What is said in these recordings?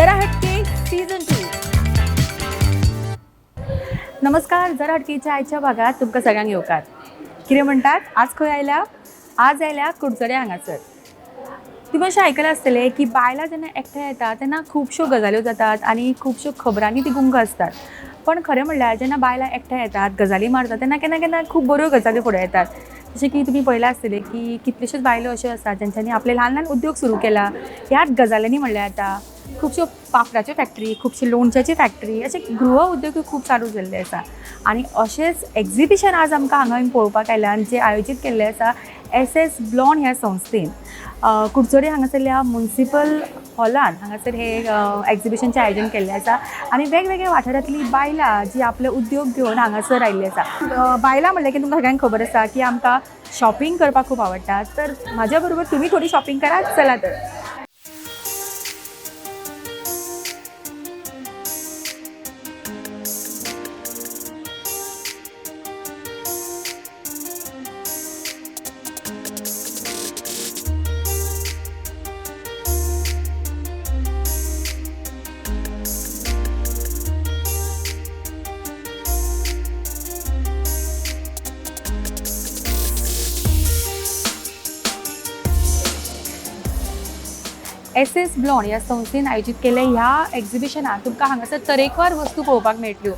जरा हटके सीझन 2. नमस्कार, जरा हटकेच्या आयच्या भागात तुमकां सगळ्यांक येवकार. कितें म्हणटात, आज खंय आयल्या? आज आयल्या कुडचडे हांगासर. तुमी अशें आयकलां आसतलें की बायलां जेन्ना एकठांय येता तेन्ना खुबश्यो गजाल्यो जातात आनी खुबश्यो खबरांनी ती गुंग आसतात. पण खरें म्हणल्यार जेन्ना बायलां एकठांय येतात, गजाली मारतात, तेन्ना केन्ना केन्ना खूब बऱ्यो गजाली फुडें येतात. जशें की तुमी पळयलां आसतलें की कितल्योश्योच बायलो अश्यो आसात ज्यांच्यांनी आपले ल्हान ल्हान उद्योग सुरू केला. ह्याच गजालींनी म्हणल्यार येता खुबश्यो पापडाच्यो फॅक्टरी, खुबश्यो लोणच्याची फॅक्टरी, अशे गृह उद्योगूय खूब चालू जाल्ले आसा. आनी अशेंच एग्जिबिशन आज आमकां हांगा पळोवपाक आयलां आनी जें आयोजीत केल्लें आसा एस एस ब्लॉन ह्या संस्थेन. कुडचडे हांगासरल्या मुन्सिपल हॉलान हांगासर हे एग्जिबिशनचें आयोजन केल्लें आसा आनी वेगवेगळ्या वाठारांतलीं बायलां जी आपले उद्योग घेवन हांगासर आयिल्लीं आसा. बायलां म्हणलें की तुमकां सगळ्यांक खबर आसा की आमकां शॉपिंग करपाक खूब आवडटा, तर म्हाज्या बरोबर तुमी थोडी शॉपिंग करात. चला तर. एस एस ब्लॉन ह्या संस्थेन आयोजीत केल्ल्या ह्या एग्जिबिशनाक तुमकां हांगासर तरेकवार वस्तू पळोवपाक मेळटल्यो.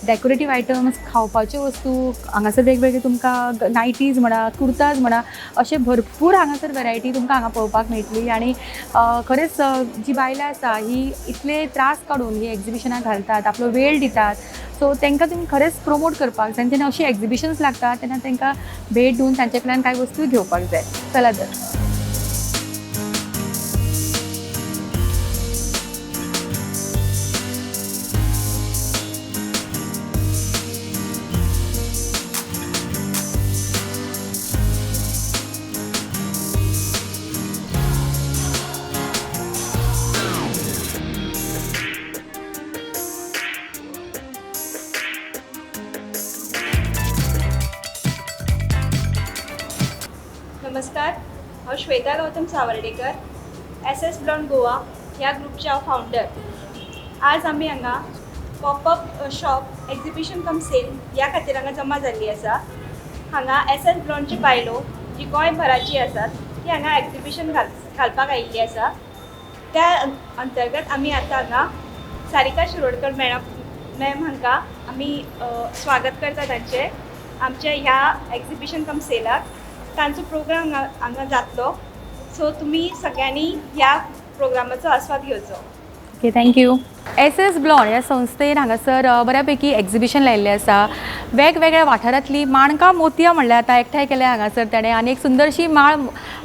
डेकोरेटीव आयटम्स, खावपाच्यो वस्तू, हांगासर वेगवेगळे तुमकां नायटीज म्हणा, कुर्ताज म्हणा, अशे भरपूर हांगासर वेरायटी तुमकां हांगा पळोवपाक मेळटली. आनी खरेंच जी बायलां आसा ही इतले त्रास काडून ही एग्जिबिशनाक घालतात, आपलो वेळ दितात, सो तांकां तुमी खरेंच प्रोमोट करपाक जाय. आनी जेन्ना अशी एग्जिबिशन्स लागतात तेन्ना तांकां भेट दिवन तांचे कडल्यान कांय वस्तू घेवपाक जाय. चला तर. नमस्कार, हांव Shweta Gautam Sawardekar, S S blonde Goa ह्या ग्रुपचे हांव फावंडर. आज आमी हांगा popup shop exhibition cum sale ह्या खातीर हांगा जमा जाल्ली आसा. हांगा एस एस ब्लॉन्डची बायलो जी गोंयभराची आसात ती हांगा एग्जिबिशन घालपाक आयिल्ली आसा. त्या अंतर्गत आमी आतां हांगा सारिका शिरोडकर मॅम हांकां आमी स्वागत करता तांचें आमच्या ह्या एग्जिबिशन कम सेलाक. तांचो प्रोग्राम हांगा जातलो, सो तुमी सगळ्यांनी ह्या प्रोग्रामाचो आस्वाद घेवचो. Okay, thank you. S S blonde ह्या संस्थेन हांगासर बऱ्यापैकी एग्जिबिशन लायिल्लें आसा. वेगवेगळ्या वाठारांतलीं माणकां मोतयां म्हणल्यार आतां एकठांय केल्या हांगासर ताणें आनी एक सुंदरशी माळ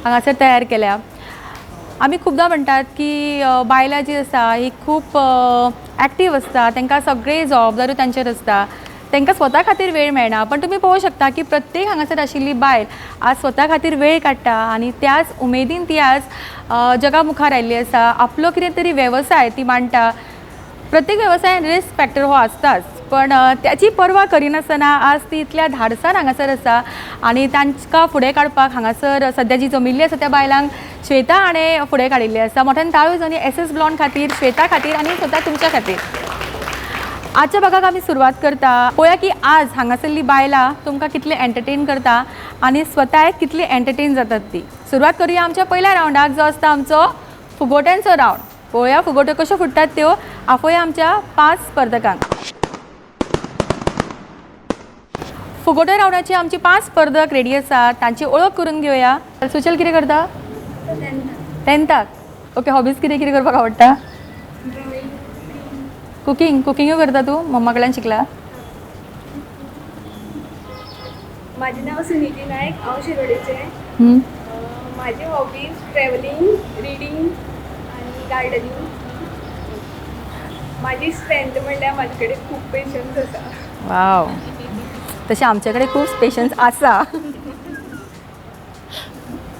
हांगासर तयार केल्या. आमी खुबदां म्हणटात की बायलां जी आसा ही खूब एक्टीव आसता, तांकां सगळी जबाबदारी तांचेर आसता, तांकां स्वता खातीर वेळ मेळना. पण तुमी पळोवंक शकता की प्रत्येक हांगासर आशिल्ली बायल आज स्वता खातीर वेळ काडटा आनी त्याच उमेदीन ती आज जगा मुखार आयिल्ली आसा. आपलो कितें तरी वेवसाय ती मांडटा. प्रत्येक वेवसायान रिस्क फॅक्टर हो आसताच, पण त्याची पर्वा करिनासतना आज ती इतल्या धाडसान हांगासर आसा आनी तांकां फुडें काडपाक हांगासर सद्या जी जमिल्ली आसा त्या बायलांक श्वेता हाणें फुडें काडिल्लें आसा. मोठ्यान ताळयो जावनी एस एस ब्लॉन्ड खातीर, श्वेता खातीर आनी स्वता तुमच्या खातीर. आजच्या भागाक आमी सुरवात करता. पळोवया की आज हांगासरली बायलां तुमकां कितले एंटरटेन करता आनी स्वताय कितली एंटरटेन जातात ती. सुरवात करूया आमच्या पयल्या रावंडाक, जो आसता आमचो फुगोट्यांचो रावंड. पळोवया फुगोट्यो कश्यो फुट्टात त्यो. आपोवया आमच्या 5 स्पर्धकांक. फुगोट्या रावंडाची आमची 5 स्पर्धक रेडी आसात, तांची ओळख करून घेवया. सुचल कितें करता? टेंथाक. ओके, हॉबीज कितें कितें करपाक आवडटा? कुकींग. कुकिंगूय करता तूं? मम्मा कडल्यान शिकला? म्हाजें नांव सुनिती नायक, हांव शिरोडेचें. म्हाजी हॉबीज ट्रॅवलिंग, रिडींग आनी गार्डनींग. म्हाजी स्ट्रेंथ म्हणल्यार म्हाजे कडेन खूब पेशन्स आसा. वाव, तशें आमचे कडेन खूब पेशन्स आसा.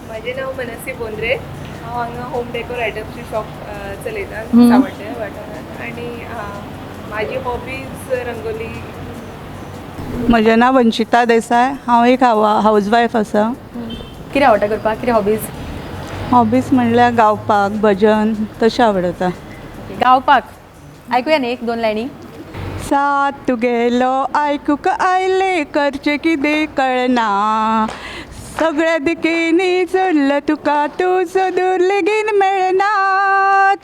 म्हाजें नांव मनसी बोंद्रे, हांव हांगा होम डेकोर आयटम्सची शॉप चलयता सावड्डे वाठारांत. आनी म्हाजी हॉबीज रंगोली. म्हजें नांव वंशिता देसाय, हांव एक हावज वायफ आसा. कितें आवडटा करपाक? कितें हॉबीज? हॉबीज म्हणल्यार गावपाक, भजन तशें आवडटा. गावपाक आयकुया न्ही एक दोन लायनी. साथ तुगेलो आयकूंक आयलें करचें कितें कळना, सगळ्या दिकेनी सोदलो तुका तूं सोदून लेगीन मेळना,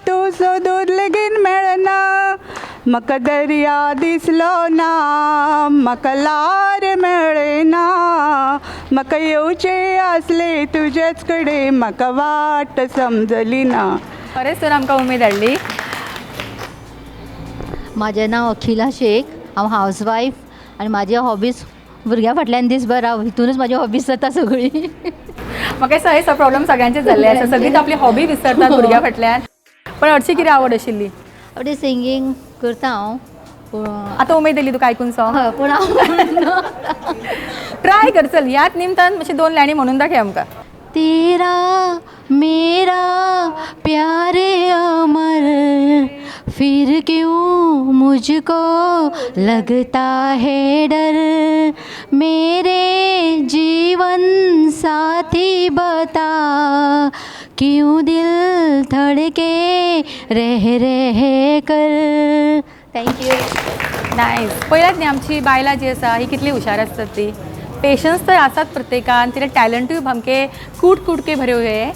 तूं सोदून लेगीन मेळना. म्हाका दर्या दिसलो ना, म्हाका लार मेळ्ळें ना, म्हाका येवचें आसलें तुजेच कडेन, म्हाका वाट समजली ना. खरेंच तर आमकां उमेद हाडली. म्हाजें नांव अखिला शेख, हांव हावज वायफ आनी म्हाजे हॉबीज भुरग्यां फाटल्यान दीसभर हांव हितुनूच म्हाजी हॉबीज जाता सगळी. म्हाका दिसता हे प्रॉब्लम सगळ्यांचे जाल्ले आसा, सगळींच आपली हॉबी विसरतात भुरग्यां फाटल्यान. पण हरशीं कितें आवड आशिल्ली? आवडी सिंगींग करता हांव, पूण आतां उमेद येयली तुका आयकून सॉंग? हय, पूण हांव ट्राय कर, चल ह्याच निमतान मातशें दोन लायनी म्हणून दाखय आमकां. तेरा मेरा प्यार अमर फिर क्यों मुझको लगता है डर, मेरे जीवन साथी बता क्यों दिल धड़के रह रह कर. Thank you. नायस. पळयलात न्ही आमची बायलां जी आसा ही कितली हुशार आसतात ती. पेशन्स तर आसात प्रत्येकान, तिचे टॅलंटूय सामके कूट कुटके भरे हुए.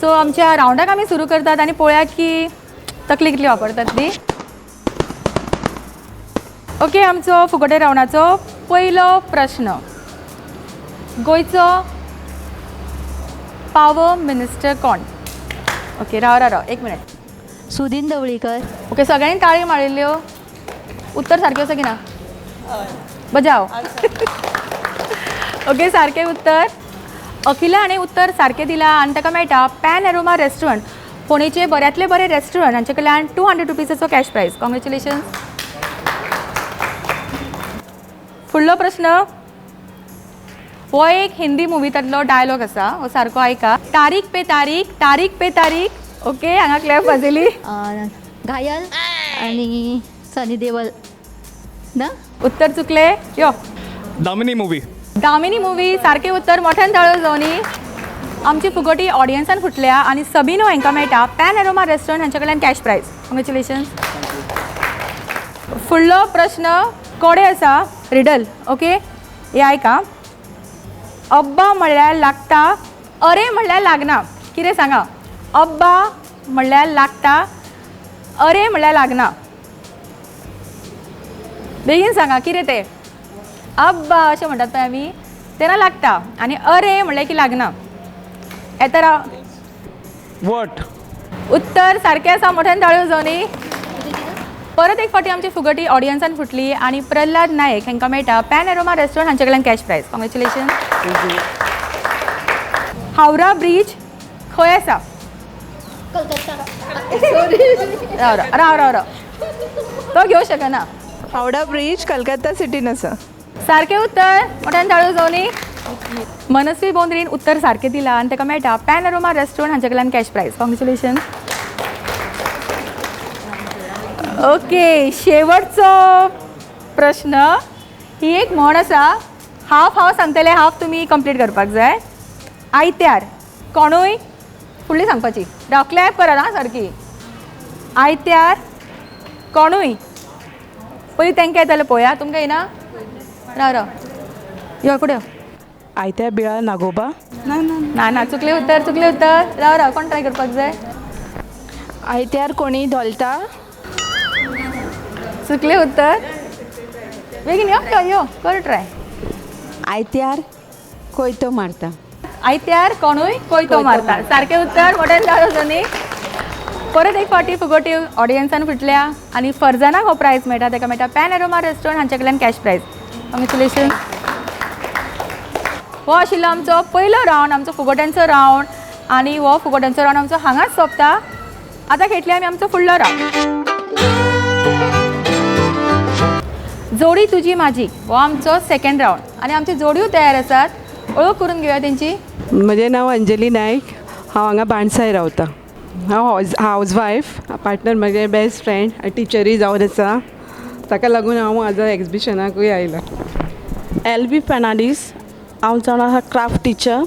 सो आमच्या रावंडाक आमी सुरू करतात आनी पळोवया की तकली कितली वापरतात ती. ओके, आमचो फुगोटे रावंडाचो पयलो प्रश्न. गोंयचो पावर मिनिस्टर कोण? ओके, राव राव राव एक मिनट. सुदीन ढवळीकर. ओके, सगळ्यांनी ताळी मारिल्ल्यो. उत्तर सारकें आसा की ना? बजाव. ओके, सारकें उत्तर. अखिला हाणें उत्तर सारकें दिलां आनी ताका मेळटा पॅन एरोमा रेस्टॉरंट, फोंडेचें बऱ्यांतलें बरें रेस्टॉरंट, हांचे कडल्यान 200 रुपीजाचो कॅश प्रायज. कॉंग्रेच्युलेशन्स. फुडलो प्रश्न हो एक हिंदी मुवींतलो डायलॉग आसा, हो सारको आयका. तारीख पे तारीख, तारीख पे तारीख. ओके, हांगा क्लॅप वाजयली. घायल आणि सनी देवल ना? उत्तर चुकले. यो दामिनी मुवी. दामिनी मुवी सारकें उत्तर. मोठ्यान ताळयो जावनी. आमची फुगोटी ऑडियन्सान फुटल्या आनी सबिनो हांकां मेळटा पॅन एरोमा रेस्टॉरंट हांचे कडल्यान कॅश प्रायज. कॉंग्रेच्युलेशन्स. फुडलो प्रश्न कोडे आसा, रिडल. ओके, हे आयका. अब्बा म्हणल्यार लागता, अरे म्हणल्यार लागना. कितें सांगा? अब्बा म्हणल्यार लागता, अरे म्हणल्यार लागना. बेगीन सांगा कितें तें. अब्बा अशें म्हणटात पळय आमी, तेन्ना लागता आनी अरे म्हणल्यार की लागना. येता राव. वट. उत्तर सारकें आसा. मोठ्यान ताळयो जावनी. परत एक फावटी आमची फुगटी ऑडियन्सान फुटली आनी प्रल्हाद नायक हांकां मेळटा पॅन एरोमा रेस्टॉरंट हांचे कडल्यान cash prize. Congratulation. Howrah bridge खंय आसा? राव राव राव राव राव, तो घेवंक शकना. हावडा ब्रीज कलकत्ता सिटीन आसा. सारकें उत्तर. मोठ्यान ताळयो जावनी. मनस्वी बोंद्रीन उत्तर सारकें दिलां आनी ताका मेळटा पॅन एरोमा रेस्टॉरंट हांचे कडल्यान कॅश प्रायज. कॉंग्रेच्युलेशन. ओके, शेवटचो प्रश्न. ही एक म्हण आसा, हाफ हांव सांगतलें, हाफ तुमी कंप्लीट करपाक जाय. आयत्यार कोणूय फुडली सांगपाची. राव, क्लॅप करात आं सारकी. आयत्यार कोणूय पयलीं तांकां येतालें पळोवया, तुमकां येना? राव राव, यो फुडें. आयत्या बिळा नागोबा. ना ना ना ना, चुकलें उत्तर, चुकलें उत्तर. राव राव, कोण ट्राय करपाक जाय? आयत्यार कोणी धोलता. चुकलें उत्तर. बेगीन यो यो, कर ट्राय. आयत्यार कोयतो मारता. आयत्यार कोणूय कोयतो मारता. सारकें उत्तर. मोठ्यान ताळयो जावनी. परत एक फावटी फुगोटी ऑडियन्सान फुटल्या आनी फरजानाक हो प्रायज मेळटा. ताका मेळटा पॅन एरोमा रेस्टॉरंट हांचे कडल्यान कॅश प्रायज. कॉंग्रेच्युलेशन. हो आशिल्लो आमचो पयलो रावंड, आमचो फुगोट्यांचो रावंड. आनी हो फुगोट्यांचो रावंड आमचो हांगाच सोंपता. आतां खेळटले आमी आमचो फुडलो रावंड, जोडी तुजी म्हाजी. हो आमचो सेकंड रावंड आनी आमच्यो जोडयो तयार आसात. वळख करून घेवया तेंची. म्हजें नांव अंजली नायक, हांव हांगा बाणसाय रावता. हांव हावज वायफ, पार्टनर म्हगे बेस्ट फ्रेंड, टिचरूय जावन आसा. ताका लागून हांव आज एग्जिबिशनाकूय आयलां. एल बी फेर्नांडीस, हांव जावन आसा क्राफ्ट टिचर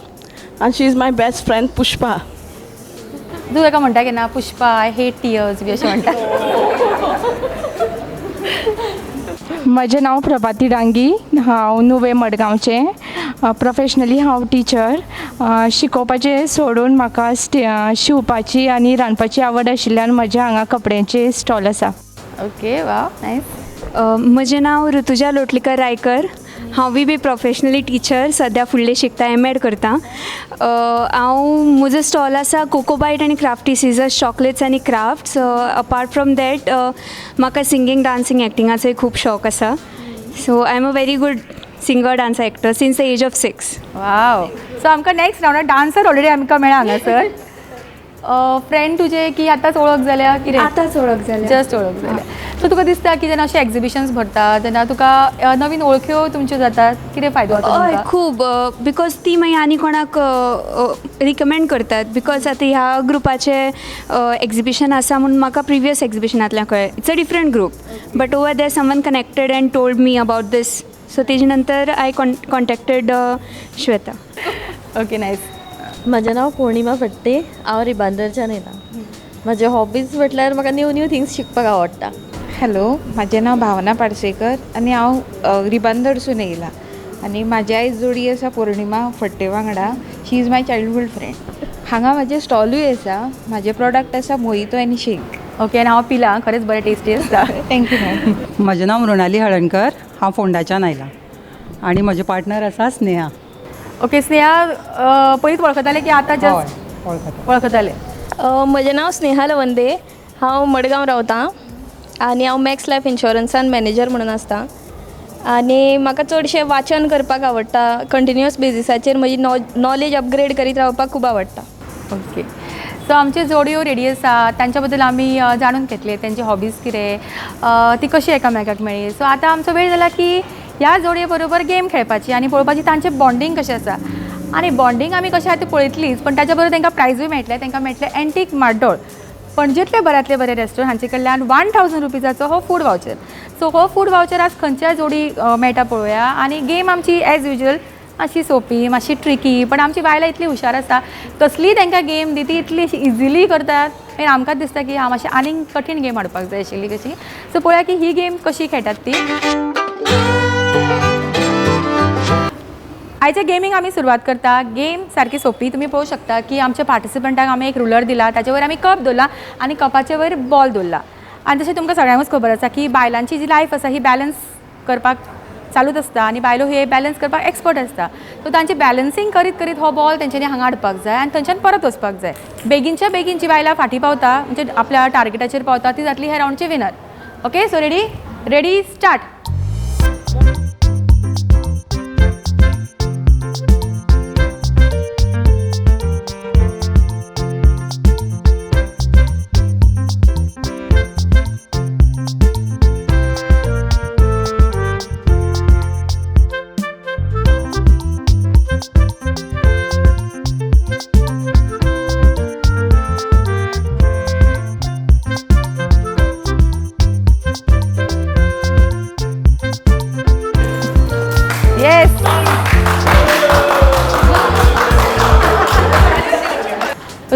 आनी she is my best friend Pushpa. तूं ताका म्हणटा केन्ना पुष्पा I hate tears बी अशें म्हणटा? म्हजें नांव प्रभाती डांगी. हांव नुवें मडगांवचें. प्रोफेशनली हांव टिचर. शिकोवपाचें सोडून म्हाका शिंवपाची आनी रांदपाची आवड आशिल्ल्यान म्हजें हांगा कपड्यांचें स्टॉल आसा. ओके, वा, नायस. म्हजें नांव ऋतुजा लोटलीकर रायकर. हांवूय बी प्रोफेशनली टिचर. सद्या फुडलें शिकता, एम एड करता हांव. म्हजो स्टॉल आसा कोकोबायट आनी क्राफ्टी सीजर्स, चॉकलेट्स आनी क्राफ्ट्स. अपार्ट फ्रॉम that म्हाका सिंगींग, डांसींग, एक्टिंगाचोय खूब शौक आसा. So I am a very good singer, dancer, actor since the age of 6. वाव, सो आमकां नेक्स्ट रावंडार डान्सर ऑलरेडी आमकां मेळ्ळा हांगासर. फ्रेंड तुजे की आतांच वळख जाल्या, कितें? आतांच वळख जाल्या. जस्ट वळख जाल्या. सो तुका दिसता की जेन्ना अशे एग्जिबिशन्स भरता तेन्ना तुका नवीन वळख्यो तुमच्यो जातात, कितें फायदो जाता हय. तुमकां? खूब, because ती मागीर आनी कोणाक रिकमेंड करतात, because आतां ह्या ग्रुपाचे एग्जिबिशन आसा म्हूण म्हाका प्रिवियस एग्जिबिशनांतल्यान कळ्ळें. It's a different group, but over there someone connected and told me about this, so तेजे नंतर I contacted Shweta. Okay, nice. म्हजें नांव पौर्णिमा फट्टे. हांव रिबांदरच्यान येयलां. म्हजे हॉबीज म्हटल्यार म्हाका न्यू न्यू थिंग्स शिकपाक आवडटा. हॅलो, म्हाजें नांव भावना पार्सेकर आनी हांव रिबांदरसून येयलां आनी म्हाजी आयज जोडी आसा पौर्णिमा फट्टे वांगडा. She is my childhood friend. हांगा म्हाजें स्टॉलूय आसा. म्हाजें प्रोडक्ट आसा मोहितो आनी शेक. ओके, आनी हांव पिलां, खरेंच बरें टेस्टी आसता. Thank you ma'am. म्हजें नांव मृणाली हळणकर. हांव फोंडाच्यान आयलां आनी म्हजें पार्टनर आसा स्नेहा. ओके, स्नेहा, पयलींच वळखतालें की आतां जस्ट? वळखता. वळखतालें. म्हजें नांव स्नेहा लवंदे. हांव मडगांव रावतां आनी हांव मॅक्स लायफ इन्शुरन्सान मॅनेजर म्हणून आसता आनी म्हाका चडशें वाचन करपाक आवडटा. कंटिन्युअस बेजिसाचेर म्हजी नॉलेज अपग्रेड करीत रावपाक खूब आवडटा. ओके, सो आमच्यो जोडयो रेडी आसा. तांच्या बद्दल आमी जाणून घेतले, तेंची हॉबीज कितें, ती कशी एकामेकाक मेळ्ळी. सो आतां आमचो वेळ जाला की ह्या जोडये बरोबर गेम खेळपाची आनी पळोवपाची तांचें बॉन्डींग कशें आसा. आनी बॉन्डींग आमी कशें आसा तें पळयतलीच, पण ताच्या बरोबर तांकां प्रायजूय मेळटलें. तांकां मेळटलें एंटीक माड्डोळ, पणजेंतले बऱ्यांतले बरे रेस्टॉरंट हांचे कडल्यान 1000 रुपीजाचो हो फूड वावचर. सो हो फूड वावचर आज खंयच्या जोडी मेळटा पळोवया. आनी गेम आमची एज युजल मातशी सोंपी, मातशी ट्रिकी, पण आमची बायलां इतली हुशार आसता, कसलीय तांकां गेम दी ती इतली इजिली करतात. मागीर आमकांच दिसता की हा, मातशी आनीक कठीण गेम हाडपाक जाय आशिल्ली कशी. सो पळोवया की ही गेम कशी खेळटात ती. आयच्या गेमींग आमी सुरवात करता. गेम सारकी सोंपी. तुमी पळोवंक शकता की आमच्या पार्टिसिपंटाक आमी एक रुलर दिला, ताचे वयर आमी कप दवरला आनी कपाचे वयर बॉल दवरला. आनी तशें तुमकां सगळ्यांकूच खबर आसा की बायलांची जी लायफ आसा ही बॅलन्स करपाक चालूच आसता आनी बायलो हे बॅलन्स करपाक एक्सपर्ट आसता. सो तांची बॅलन्सींग करीत करीत हो बॉल तेंच्यांनी हांगा हाडपाक जाय आनी थंयच्यान परत वचपाक जाय. बेगीनच्या बेगीन जी बायलां फाटीं पावता, म्हणजे आपल्या टार्गेटाचेर पावता, ती जातली ह्या रावंडची winner. Okay, so ready, ready, start. Yes.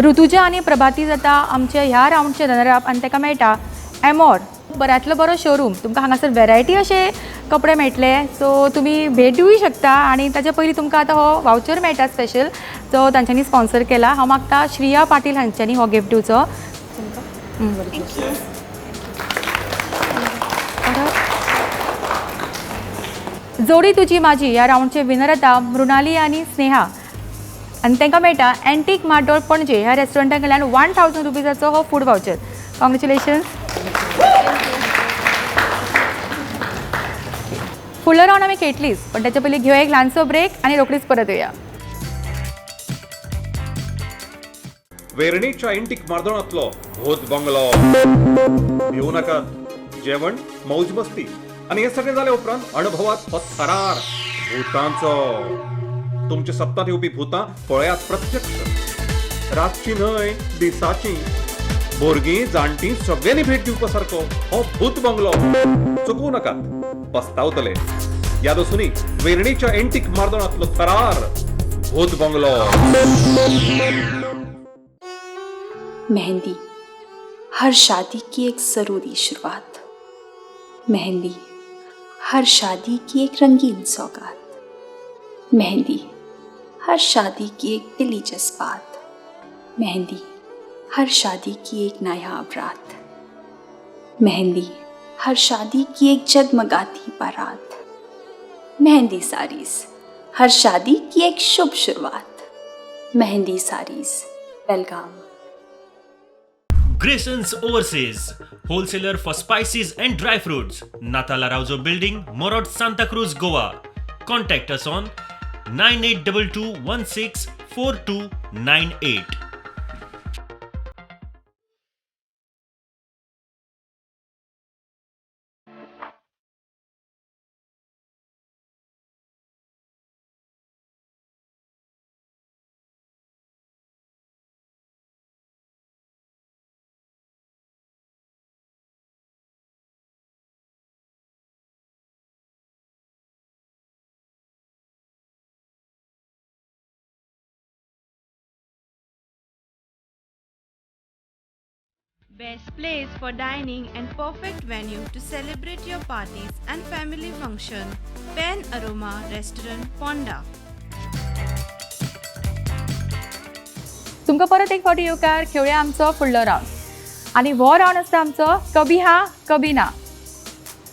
Rutuja आनी प्रभाती जाता आमच्या ह्या रावंडचे रनर अप आनी ताका मेळटा एमॉर, बऱ्यांतलो बरो शोरूम. तुमकां हांगासर वेरायटी अशे कपडे मेळटले. सो तुमी भेट दिवूय शकता आनी ताच्या पयलीं तुमकां आतां हो वावचर मेळटा स्पेशल, जो तांच्यांनी स्पॉन्सर केला. हांव मागता श्रिया पाटील हांच्यांनी हो गिफ्ट दिवचो. Thank you. जोडी तुजी माझी ह्या रावंडचे विनर जाता मृणाली आनी स्नेहा आनी तांकां मेळटा एंटीक माड्डोळ पणजे ह्या रेस्टॉरंटा कडल्यान 1000 रुपीजाचो हो फूड वावचर. कॉंग्रेच्युलेशन्स. फुडलो रावंड आमी खेळटलीच, पण ताच्या पयलीं घेवया एक ल्हानसो ब्रेक आनी रोखडीच परत येवया. वेर्णेच्या एंटीक मार्दोणांतलो भूत बंगलो. भिवू नाकात, जेवण, मौज मस्ती आनी हे सगळें जाल्या उपरांत अणभवात हो थरार भुतांचो. तुमच्या सप्तात येवपी भुतां पळयात प्रत्यक्ष, रातची न्हय दिसाची. भुरगीं जाणटीं सगळ्यांनी भेट दिवपा सारको हो भूत बंगलो. चुकूं नाकात, पस्तावतले. याद आसूनी, वेर्णेच्या एंटीक मार्दोणांतलो थरार भूत बंगलो. मेहंदी हर शादी की एक ज़रूरी शुरुआत, मेहंदी हर शादी की एक रंगीन सौगात, मेहंदी हर शादी की एक दिली जज्बात, मेहंदी हर शादी की एक नायाब रात, मेहंदी हर शादी की एक जगमगाती बारात, मेहंदी साड़ीज हर शादी की एक शुभ शुरुआत, Mehndi saris Belgaum. Graysons Overseas, wholesaler for spices and dry fruits, Natala Rauzo Building, Morod, Santa Cruz, Goa. Contact us on 9822164298. Best place for dining and perfect venue to celebrate your parties and family function. Pen Aroma Restaurant, Ponda. तुमकां परत एक फावटी येवकार. खेळया आमचो फुडलो round आनी हो round आसता आमचो कभी हा कभी ना.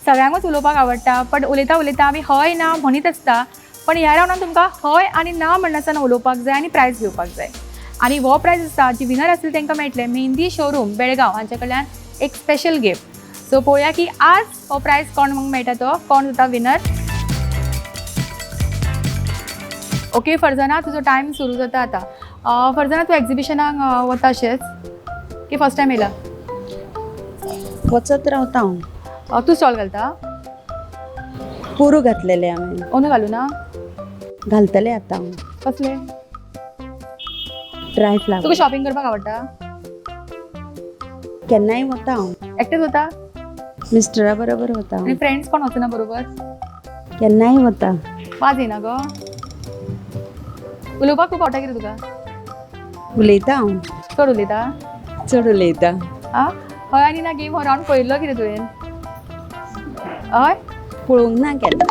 सगळ्यांकूच उलोवपाक आवडटा, पण उलयता उलयता आमी हय ना म्हणीत आसता, पण ह्या रावंडान तुमकां हय आनी ना म्हणनासतना उलोवपाक जाय आनी प्रायज घेवपाक जाय. आनी हो प्रायज आसता जी विनर आसली तांकां मेळटलें मेहंदी शोरूम बेळगांव हांच्या कडल्यान एक स्पेशल गिफ्ट. सो पळोवया की आज हो प्रायज कोण मेळटा, तो कोण जाता विनर. ओके फरजाना, तुजो टायम सुरू जाता आतां. फरजाना, तूं एग्जिबिशनाक वता अशेंच की फर्स्ट टायम येयला? वचत रावता हांव. तूं स्टॉल घालता? पोरू घातलेले हांवें. अंदू घालूं ना? घालतले आतां हांव. कसले? Dry flower. तुका शॉपिंग करपाक आवडटा? केन्नाय वता हांव. एकटेच वता? मिस्टरा बरोबर वता. आनी फ्रेंड्स कोण वचना बरोबर? केन्नाय वता. वाज येना गो? उलोवपाक खूब आवडटा कितें तुका? उलयता हांव. चड उलयता? चड उलयता. आं, हय आनी ना गेम हो रावंड पळयल्लो कितें तुवें? हय, पळोवंक ना केन्ना.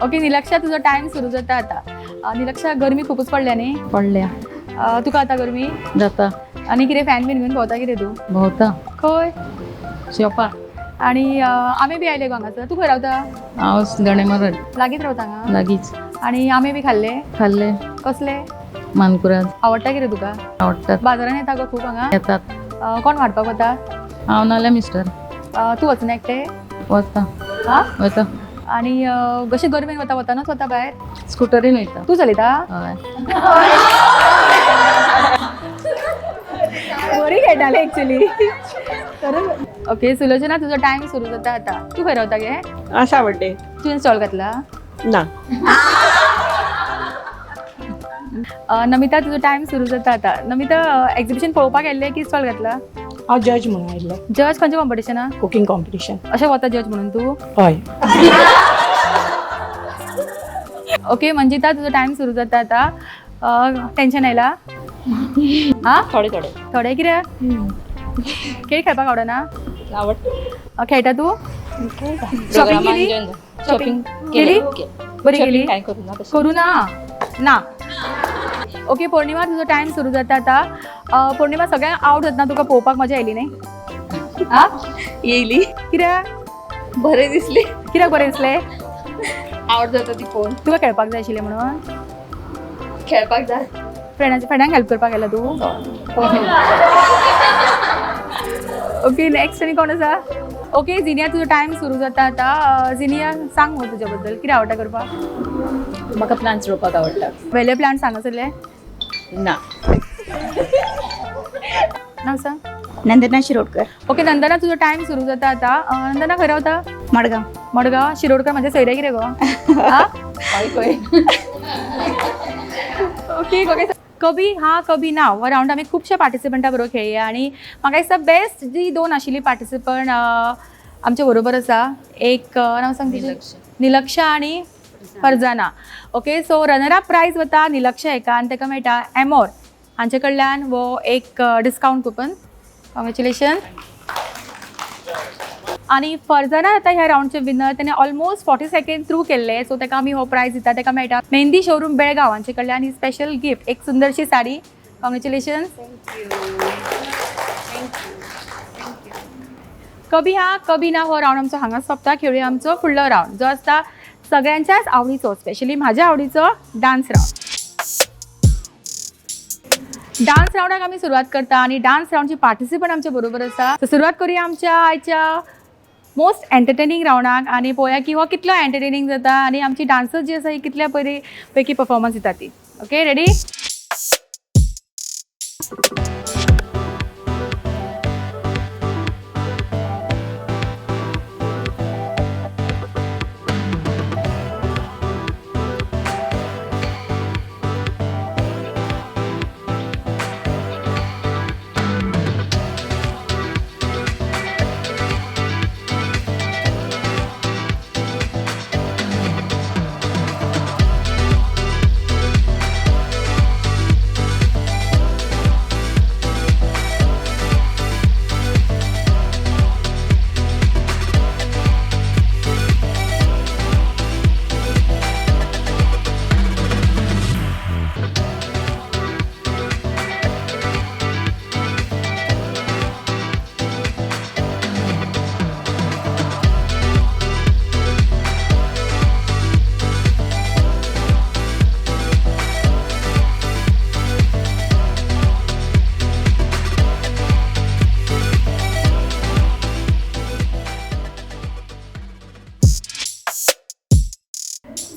ओके निलक्षा, तुजो टायम सुरू जाता आतां. निलक्षा, गरमी खुबूच पडल्या न्ही? पडल्या. तुका आतां गरमी जाता. आनी कितें फॅन बीन घेवन भोंवता कितें तूं? भोंवता. खंय? शॉपार. आनी आमे बी आयले गो हांगासर. तूं खंय रावता? हांव गणेमरड. लागींच रावता हांगा? लागींच. आनी आमे बी खाल्ले? खाल्ले. कसले? मानकुराद. आवडटा कितें तुका? आवडटात. बाजारान येता गो खूब हांगा? येतात. कोण हाडपाक वता? हांव नाल्यार मिस्टर. तूं वचना एकटें? वता. आं, वता. आनी कशें गरमेन वता वतानच वता भायर? स्कुटरीन वयता. तूं चलयता? हय. बरी खेळटाले एक्चुली. ओके सुलोचना, तुजो टायम सुरू जाता आतां. तूं खंय रावता गे? सावड्डे. तुवें स्टॉल घातला? ना. नमिता, तुजो टायम सुरू जाता आतां. नमिता, एग्जिबिशन पळोवपाक आयिल्लें की स्टॉल घातला? हांव जज म्हणून आयिल्लें. जज खंयच्या कॉम्पिटिशनाक? Cooking competition. अशें वता जज म्हणून तूं? हय. ओके मंजिता, तुजो टायम सुरू जाता आतां. टेंशन आयला? आं, थोडे थोडे. थोडे कित्याक? खेळ खेळपाक आवडना? आवडटा. खेळटा तूं? शॉपिंग केली? शॉपिंग केली? बरी केली? करूं ना? ना. ओके पौर्णिमा, तुजो टायम सुरू जाता आतां. पौर्णिमा, सगळ्यांक आवड जातना तुका पळोवपाक मजा आयली न्ही? आं, येयली. कित्याक? बरें दिसलें. कित्याक बरें दिसलें? आवड जाता ती पळोवन. तुका खेळपाक जाय आशिल्लें म्हणून? खेळपाक जाय. फ्रेंडांक हेल्प करपाक आयला तूं? ओके नेक्स्ट आनी कोण आसा? ओके जिनिया, तुजो टायम सुरू जाता आतां. जिनिया, सांग मगो तुज्या बद्दल, कितें आवडटा करपाक? म्हाका प्लांट्स रोवपाक आवडटा. वेले प्लांट्स हांगासरले? ना. नांव सांग. नंदना शिरोडकर. ओके नंदना, तुजो टायम सुरू जाता आतां. नंदना खंय रावता? मडगांव. मडगांव. शिरोडकर म्हाजे सोयरे कितें गो? Okay okay. कभी हा कभी ना हो रावंड आमी खुबशे पार्टिसिपंटा बरोबर खेळया आनी म्हाका दिसता बेस्ट जी दोन आशिल्ली पार्टिसिपंट आमचे बरोबर आसा. एक नांव सांग तिचें? निलक्षा. आनी Farzana. Okay, so runner up prize वता निलक्ष हेका आनी ताका मेळटा एमोर हांचे कडल्यान हो एक डिस्कावंट कुपन. कॉंग्रेच्युलेशन. आनी फरजाना जाता ह्या रावंडचे विनर. तेणे ऑलमोस्ट 40 सेकेंड थ्रू केल्ले, सो ताका आमी हो प्रायज दिता. ताका मेळटा मेहंदी शोरूम बेळगांव हांचे कडल्यान ही स्पेशल गिफ्ट, एक सुंदरशी साडी. कॉंग्रेच्युलेशन. कभी हा कभी ना हो रावंड आमचो हांगा सोंपता. खेळुया आमचो फुडलो रावंड जो आसता सगळ्यांच्याच आवडीचो, स्पेशली म्हाज्या आवडीचो डान्स रावंड. डान्स रावंडाक आमी सुरवात करता आनी डान्स रावंडची पार्टिसिपंट आमच्या बरोबर आसा. सुरवात करूया आमच्या आयच्या मोस्ट एंटरटेनिंग रावंडाक आनी पळोवया की हो कितलो एंटरटेनिंग जाता आनी आमची डान्सर्स जी आसा ही कितल्या बरी पैकी परफॉर्मन्स दिता ती. Okay, ready?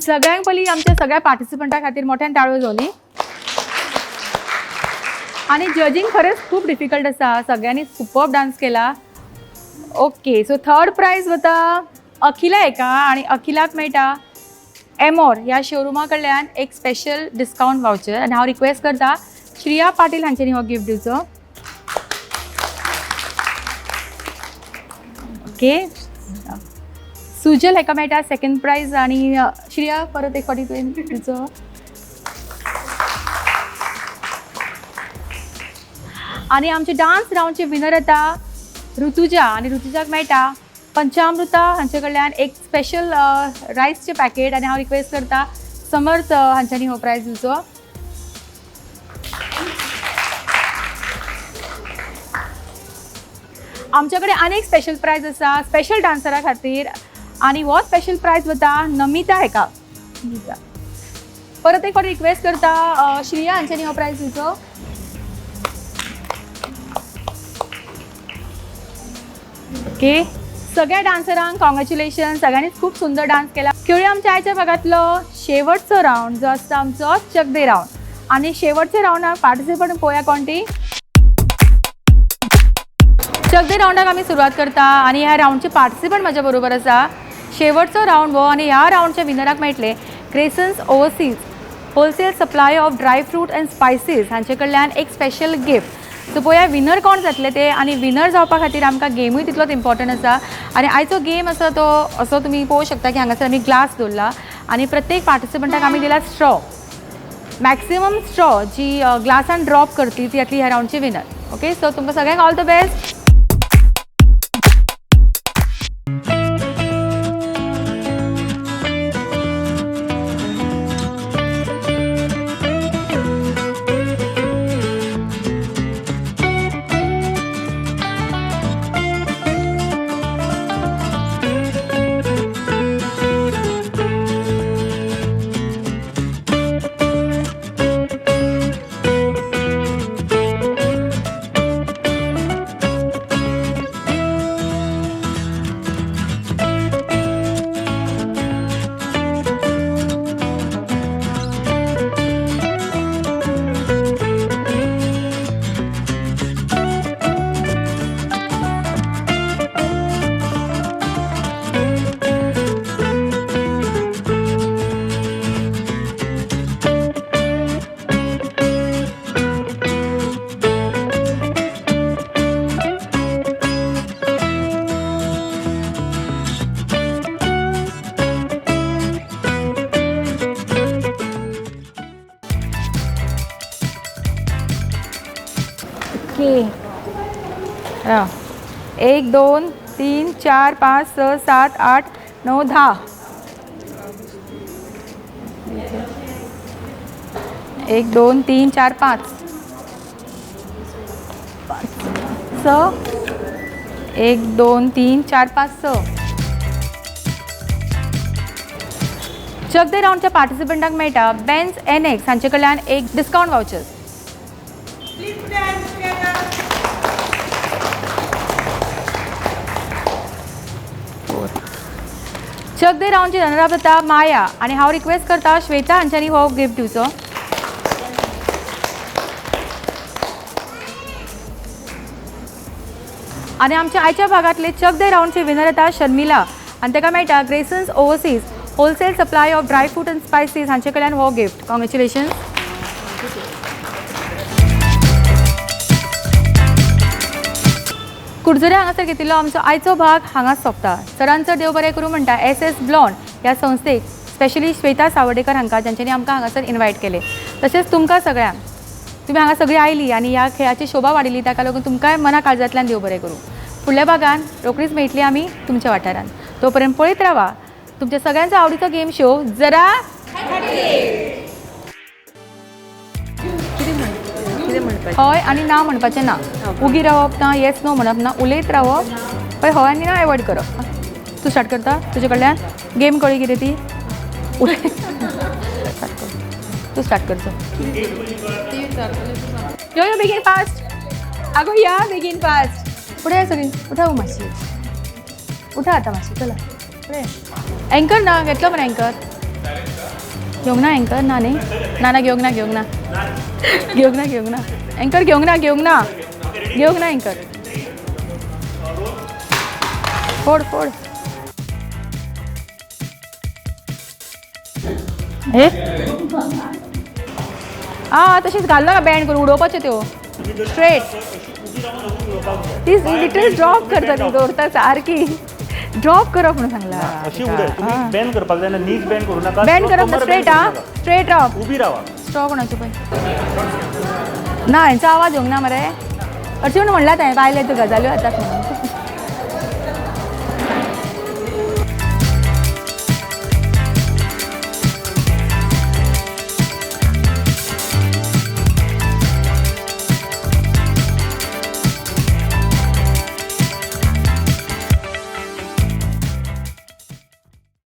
सगळ्यांक पयलीं आमच्या सगळ्या पार्टिसिपंटा खातीर मोठ्यान टाळयो जावनी. आनी जजींग खरेंच खूब डिफिकल्ट आसा, सगळ्यांनी सुपर्ब डान्स केला. ओके, सो थर्ड प्रायज वता अखिला हेका आनी अखिलाक मेळटा एमोर ह्या शोरुमा कडल्यान एक स्पेशल डिस्कावंट वावचर. आनी हांव रिक्वेस्ट करता श्रिया पाटील हांच्यांनी हो गिफ्ट दिवचो. ओके, सुजल हेका मेळटा सेकंड प्रायज आनी श्रिया परत एक फावटी तुवें दिवचो. आनी आमचे डान्स रावंडचे विनर येता ऋतुजा आनी ऋतुजाक मेळटा पंचामृता हांचे कडल्यान एक स्पेशल रायसचें पॅकेट. आनी हांव रिक्वेस्ट करता समर्थ हांच्यांनी हो प्रायज दिवचो. आमचे कडेन आनीक स्पेशल प्रायज आसा स्पेशल डान्सरा खातीर आनी हो स्पेशल प्रायज वता नमिता हेका. नमिता परत एक फावटी रिक्वेस्ट करता श्रिया हांच्यांनी हो प्रायज दिवचो. ओके, सगळ्या डान्सरांक कॉंग्रेच्युलेशन, सगळ्यांनीच खूब सुंदर डान्स केला. खेळुया आमच्या आयच्या भागांतलो शेवटचो रावंड जो आसता आमचो चकदे रावंड. आनी शेवटच्या रावंडाक पार्टिसिपंट पळोवया कोण ती. चकदे रावंडाक आमी सुरवात करता आनी ह्या रावंडचे पार्टिसिपंट म्हाज्या बरोबर आसा. शेवटचो रावंड हो आनी ह्या रावंडच्या विनराक मेळटले Crescents overseas wholesale supply of dry fruit and spices हांचे कडल्यान एक स्पेशल गिफ्ट. सो पळोवया विनर कोण जातले ते. आनी विनर जावपा खातीर आमकां गेमूय तितलोच इम्पॉर्टंट आसा. आनी आयचो गेम आसा तो असो तुमी पळोवंक शकता की हांगासर आमी ग्लास दवरला आनी प्रत्येक पार्टिसिपंटाक आमी दिला स्ट्रॉ. मॅक्सिमम स्ट्रॉ जी ग्लासान ड्रॉप करतली ती जातली ह्या रावंडची विनर. ओके, सो तुमकां सगळ्यांक ऑल the best. ओके. राव, 1 2 3 4 5 6 7 8 9 10. 1 2 3 4 5 5 6 1 2 3 4 5 6. चक the रावंडच्या पार्टिसिपंटांक मेळटा बेन्स एनएक्स हांचे कडल्यान एक डिस्कावंट वावचर. चक the रावंडची रनर अप जाता माया आनी हांव रिक्वेस्ट करता श्वेता हांच्यांनी हो गिफ्ट दिवचो. आनी आमच्या आयच्या भागांतले चक the रावंडचे विनर येता शर्मिला आनी ताका मेळटा Graysons overseas wholesale supply of dry fruit and spices हांचे कडल्यान हो गिफ्ट. कॉंग्रेच्युलेशन्स. कुडचडे हांगासर घेतिल्लो आमचो आयचो भाग हांगाच सोंपता. चडान चड देव बरें करूं म्हणटा एस एस ब्लॉन्ड ह्या संस्थेक, स्पेशली श्वेता सावर्डेकर हांकां, जांच्यांनी आमकां हांगासर इन्वायट केलें. तशेंच तुमकां सगळ्यांक, तुमी हांगा सगळीं आयली आनी ह्या खेळाची शोभा वाडयली, ताका लागून तुमकांय मना काळजांतल्यान देव बरें करूं. फुडल्या भागान रोखडीच मेळटली आमी तुमच्या वाठारांत. तो पर्यंत पळयत रावा तुमच्या सगळ्यांचो आवडीचो गेम शो जरा. हय आनी ना म्हणपाचें ना, उगी रावप ना, येस नो म्हणप ना, उलयत रावप, पळय हय आनी ना एवॉयड करप. तूं स्टार्ट करता तुजे कडल्यान गेम कळ्ळी कितें ती? उलय, तूं स्टार्ट करचो. यो यो बेगीन फास्ट. आगो या बेगीन फास्ट. फुडें या सगळीं, उठा मातशी, उठा आतां मातशी, चला फुडें. एंकर ना घेतलो मरे? एंकर घेवंक ना? एंकर ना न्ही? ना ना, घेवंक ना, घेवंक ना, घेवंक ना, घेवंक ना एंकर, घेवंक ना, घेवंक ना, घेवंक ना एंकर. फोड फोड. हे आ तशीच घाल ना बँड करून उडोवपाच्यो त्यो स्ट्रेट. ती लिटरल ड्रॉप करता, ती दवरता सारकी ड्रॉप करप म्हणून सांगला. अशी उडय, तुमी बॅन करपाक जायना, नीज बॅन करूं नाका. बॅन करप ना, स्ट्रेट आ, स्ट्रेट राव, उबी रावा. स्ट्रॉ कोणाचो पळय ना, हेंचो आवाज येवंक ना मरे. अशें म्हणून म्हणला तें बायले त्यो गजाल्यो जातात म्हणून.